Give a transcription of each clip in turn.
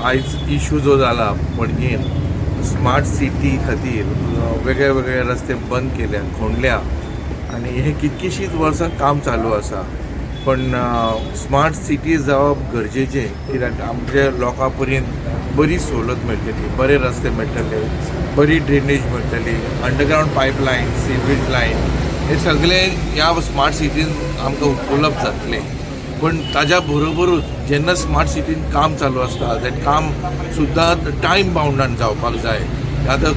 आयज इशू जो जाला पणजेन स्मार्ट सिटी खातीर, वेगळे वेगळे रस्ते बंद केल्या, खोंडल्या आनी हे कितकीशींच वर्सां काम चालू आसा. पण स्मार्ट सिटी जावप गरजेचें, कित्याक आमच्या लोकां पर्यंत बरी सवलत मेळटली, बरे रस्ते मेळटले, बरी ड्रेनेज मेळटली, अंडरग्रावंड पायपलायन, सिवेज लायन हे सगळे ह्या स्मार्ट सिटीन आमकां उपलब्ध जातले. पण ताज्या बरोबरूच जेन्ना स्मार्ट सिटीन काम चालू आसता, तें काम सुद्दां टायम बाउंडान जावपाक जाय. आतां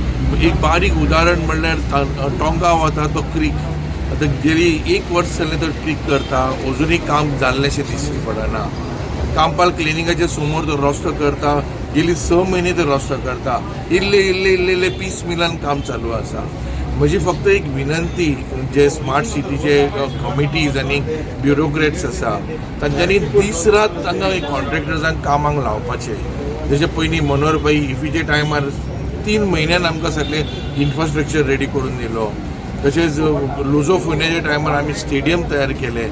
एक बारीक उदाहरण म्हणल्यार टोंका वता तो क्रीक. आतां गेली एक वर्स जालें तो क्रीक करता, अजुनूय काम जाल्लेशें दिश्टी पडना. कांपाल क्लिनिकाच्या समोर तो रस्तो करता, गेली 6 म्हयने तो रस्तो करता. इल्ले इल्ले इल्ले इल्ले पीस मिलान काम चालू आसा. म्हजी फक्त एक विनंती, जे स्मार्ट सिटीचे कमिटीज आनी ब्युरोक्रेट्स आसा, तांच्यांनी दीस रात तांकां कॉन्ट्रॅक्टर्सांक कामाक लावपाचें. जशें पयलीं मनोहर भाई इफ्फीच्या टायमार 3 म्हयन्यान आमकां सगळें इन्फ्रास्ट्रक्चर रेडी करून दिलो, तशेंच लुजोफोनियाच्या टायमार आमी स्टेडियम तयार केले.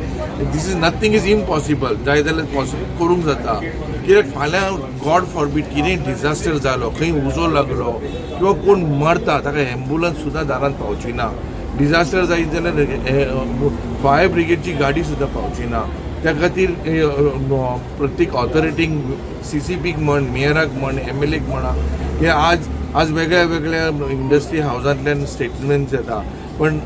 This is nothing is impossible. जाय जाल्यार पॉसिबल करूंक जाता. कित्याक फाल्यां गॉड फॉरबीड कितेंय डिझास्टर जालो, खंय उजो लागलो किंवा कोण मरता, ताका एम्बुलन्स सुद्दां दारांत पावची ना. डिझास्टर जायत जाल्यार फायर ब्रिगेडची गाडी सुद्दां पावची ना. त्या खातीर प्रत्येक ऑथॉरिटींक, सीसीपीक म्हण, मेयराक म्हण, एमएलएक म्हणा, हे आज आज वेगळ्या वेगळ्या इंडस्ट्री हावजांतल्यान स्टेटमेंट्स येता. पण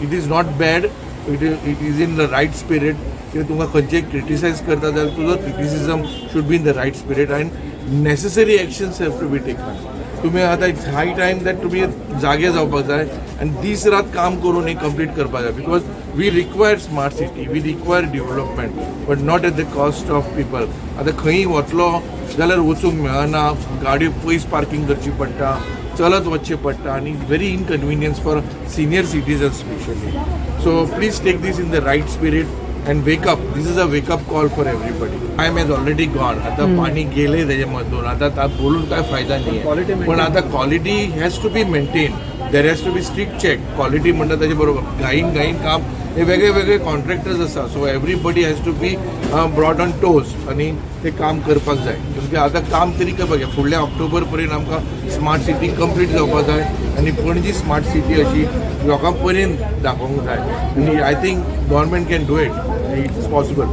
it is not bad, it is in the right spirit. कित्याक तुमकां खंयचेय क्रिटिसायज करता जाल्यार तुजो criticism should be in the right spirit and necessary actions have to be taken. तुमी आतां it's high time that तुमी जागे जावपाक जाय आनी दीस रात काम करून हें कंप्लीट करपाक जाय, because we require smart city, we require development, but not at the cost of people. आतां खंयी वतलो जाल्यार वचूंक मेळना, गाडी पयस पार्कींग करची पडटा, चलत वचचें पडटा आनी very inconvenience for senior citizen specially. So please take this in the right spirit and wake up. This is a wake up call for everybody. Time has already gone. आता पाणी गेले त्याच्या मधून, आता बोलून काय फायदा नाही. पण आता quality has to be maintain, there has to be strict check. Quality म्हणटा त्याच्या बरोबर घाईन घाईन काम, हे वेगळे वेगळे कॉन्ट्रॅक्टर्स आसा, so everybody has to be brought on toes आनी ते काम करपाक जाय. कित्याक आतां काम तरी करपाक जाय. फुडल्या ऑक्टोबर पर्यंत आमकां स्मार्ट सिटी कंप्लीट जावपाक जाय आनी पणजी स्मार्ट सिटी अशी लोकां पर्यंत दाखोवंक जाय आनी I think government can do it, it is possible.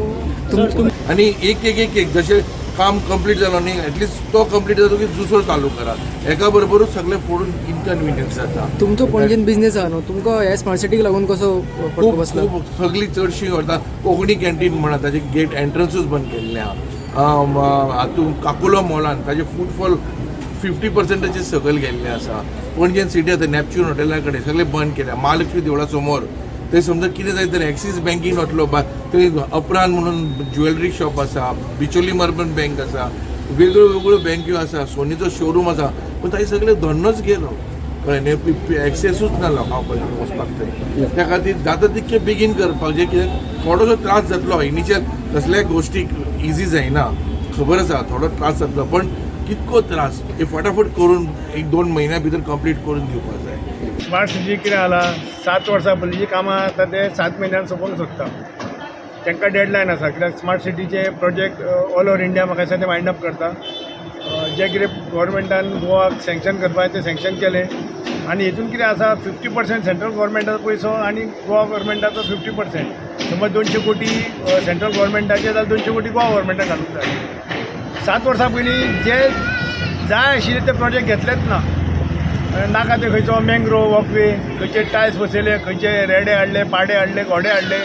आनी एक एक एक एक जशें काम कंप्लीट जालो न्ही, एटलिस्ट तो कंप्लीट जालो की दुसरो चालू करात. एका बरोबरूच सगळें फोडून इनकन्विनियन्स जाता. तुमचो पणजेन बिझनेस आहा न्हू, तुमकां ह्या स्मार्ट सिटीक लागून कसो फटको खूब बसला? खूब. सगळी चडशी व्हरता. कोंकणी कॅन्टीन म्हणा, ताजे गेट एंट्रन्सूच बंद केल्लें आहा. हातून काकुलो मॉलान ताजे फुटफॉल 50%चे सकयल गेल्ले आसा. पणजेन सिटी आतां नॅपच्यून हॉटेला कडेन सगळे बंद केल्या. महालक्ष्मी देवळा समोर थंय समजा कितें जायत तर एक्सीस बँकीन वतलो, थंय अपरान म्हणून ज्वेलरी शॉप आसा, बिचोली अर्बन बँक आसा, वेगळ्यो वेगळ्यो बँक्यो आसा, सोनीचो शोरूम आसा, पण ताजे सगळे धंदोच गेलो. कळ्ळें न्ही? एक्सेसूच ना लोकां पर्यंत वचपाक थंय. त्या खातीर जाता तितकें बेगीन करपाक जाय, कित्याक थोडोसो त्रास जातलो. इनिशियल कसल्याय गोश्टीक इजी जायना, खबर आसा, थोडो त्रास जातलो, पण कितको त्रास हे फटाफट करून एक 2 म्हयन्या भितर कंप्लीट करून दिवपाक जाय. स्मार्ट सिटी कितें जाला, 7 वर्सां पयलींची कामां आतां ते 7 म्हयन्यान सोंपोवंक सोदता. तांकां डेडलायन आसा, कित्याक स्मार्ट सिटीचे प्रोजेक्ट ऑल ओवर इंडिया म्हाका दिसता ते वायंड अप करता. जे कितें गोवोरमेंटान गोवाक सँक्शन करपाचें तें सँक्शन केलें आनी हितून कितें आसा, 50% सेंट्रल गोवोरमेंटाचो पयसो आनी गोवा गोवोरमेंटाचो 50%. समज 200 कोटी सेंट्रल गोवोरमेंटाचे जाल्यार 200 कोटी गोवा गोवोरमेंटाक घालूंक जाय. 7 वर्सां पयलीं जे जाय आशिल्ले ते प्रोजेक्ट घेतलेच ना. नाका ते खंयचो मँग्रोव वॉकवे, खंयचे टायल्स बसयले, खंयचे रेडे हाडले, पाडे हाडले, घोडे हाडले,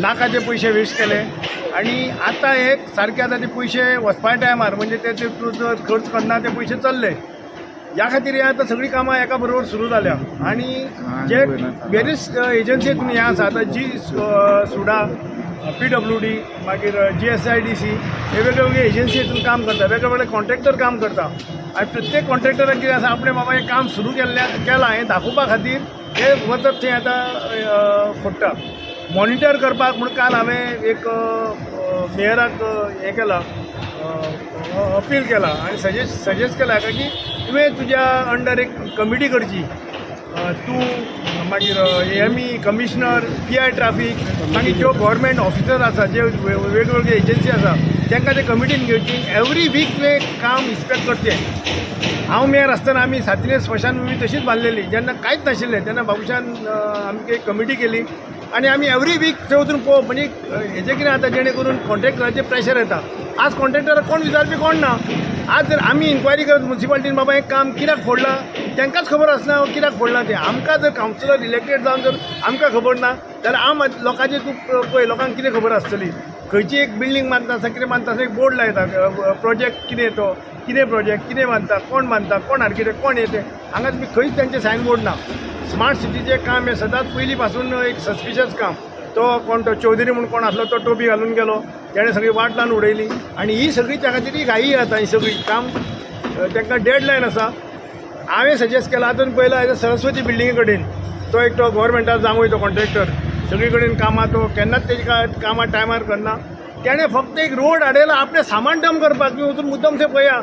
नाका ते पयशे वेस्ट केले. आनी आतां हे सारके आतां ते पयशे वचपा टायमार म्हणजे ते ते तूं जर खर्च करना ते पयशे चल्ले. ह्या खातीर हे आतां सगळीं कामां एका बरोबर सुरू जाल्या आनी जे वेरियस एजन्सी हें आसा आतां जी सुडा, पीडब्ल्यूडी, मागीर जीएसआयडीसी, हे वेगळे वेगळे एजन्सी हितून काम करता, वेगळे वेगळे कॉन्ट्रॅक्टर काम करता. आनी प्रत्येक कॉन्ट्रॅक्टराक कितें आसा, आपणें बाबा हें काम सुरू केल्लें केलां हें दाखोवपा खातीर हे वचत थंय आतां फोडटा. मॉनिटर करपाक म्हूण काल हांवें एक मेयराक हें केलां, अपील केलां आनी सजेस्ट केलां की तुवें तुज्या अंडर एक कमिटी करची. तूं, मागीर एमई, कमिशनर, पीआय ट्राफीक, मागीर ज्यो गव्हर्मेंट ऑफिसर आसा, जे वेगवेगळे एजन्सी आसा. तांकां ते कमिटीन घेवची. एवरी वीक तुवें काम इन्स्पेक्ट करचें. हांव मेयर आसतना आमी सातिने स्मशानभुमी तशीच बांदलेली. जेन्ना कांयच नाशिल्लें तेन्ना बाबूशान आमची एक कमिटी केली आनी आमी एवरी वीक थंय वचून पळोवप. म्हणजे हेजें कितें जाता, जेणे करून कॉन्ट्रेक्टराचेर प्रेशर येता. आज कॉन्ट्रेक्टराक कोण विचारपी कोण ना. आज जर आमी इन्क्वायरी करत मुन्सिपालिटीन, बाबा हें काम कित्याक फोडलां, तांकांच खबर आसना कित्याक फोडलां तें. आमकां जर कावन्सिलर इलेक्टेड जावन जर आमकां खबर ना जाल्यार आम लोकांचेर तूं पळय, लोकांक कितें खबर आसतली? खंयची एक बिल्डींग बांदता आसतना, कितें बांदता आसतना एक बोर्ड लायता, प्रोजेक्ट कितें तो, कितें प्रोजेक्ट, कितें बांदता, कोण बांदता, कोण आर्किटेक्ट, कोण येते. हांगा तुमी खंयच तेंचें सायन बोर्ड ना. स्मार्ट सिटीचें काम हें सदांच पयलीं पासून एक सस्पिशियस काम. तो कोण तो चौधरी म्हूण कोण आसलो, तो टोपी घालून गेलो, तेणें सगळी वाट लावन उडयली आनी ही सगळी त्या खातीर ही घाई जाता. ही सगळी काम तांकां डेडलायन आसा. हांवें सजेस्ट केलां, आतां पयला सरस्वती बिल्डिंगे कडेन तो एकटो गोवोरमेंटाक जावूय तो कॉन्ट्रॅक्टर, सगळी कडेन कामां तो केन्नाच तेजी कामां टायमार करना. तेणें फक्त एक रोड हाडयला आपलें सामान डंप करपाक. तुमी वचून मुद्दम थंय पळया,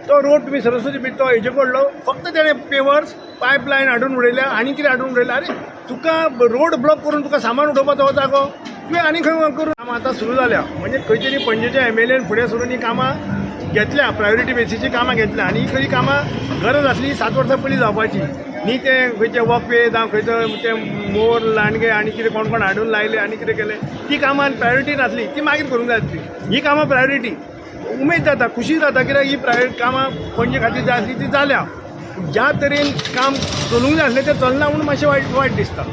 तो रोड तुमी सरस्वती बीच तो हेजे कडलो फक्त तेणें पेवर्स पायपलायन हाडून उडयल्या आनी कितें हाडून उडयल्या. आरे, तुका रोड ब्लॉक करून तुका सामान उडोवपाचो हो जागो, तुवें आनी खंय करून. कामां आतां सुरू जाल्या, म्हणजे खंय तरी पणजेच्या एमएलएन फुडें सरून ही कामां घेतल्या, प्रायोरिटी बेसीची कामां घेतल्या. आनी ही खरी कामां गरज आसली 7 वर्सां पयलीं जावपाची न्ही. ते खंयचे वॉकवे जावं खंयचो ते मोर लांडगे आनी कितें कोण कोण हाडून लायले आनी कितें केलें, ती कामां प्रायोरिटी नासली, ती मागीर करूंक जाय आसली. ही कामां प्रायोरिटी. उमेद जाता, खुशी जाता, कित्याक ही प्रायोरिटी कामां पणजे खातीर जाय आसली ती जाल्या. ज्या तरेन काम चलूंक जाय आसलें तें चलना म्हणून मातशें वायट वायट दिसता.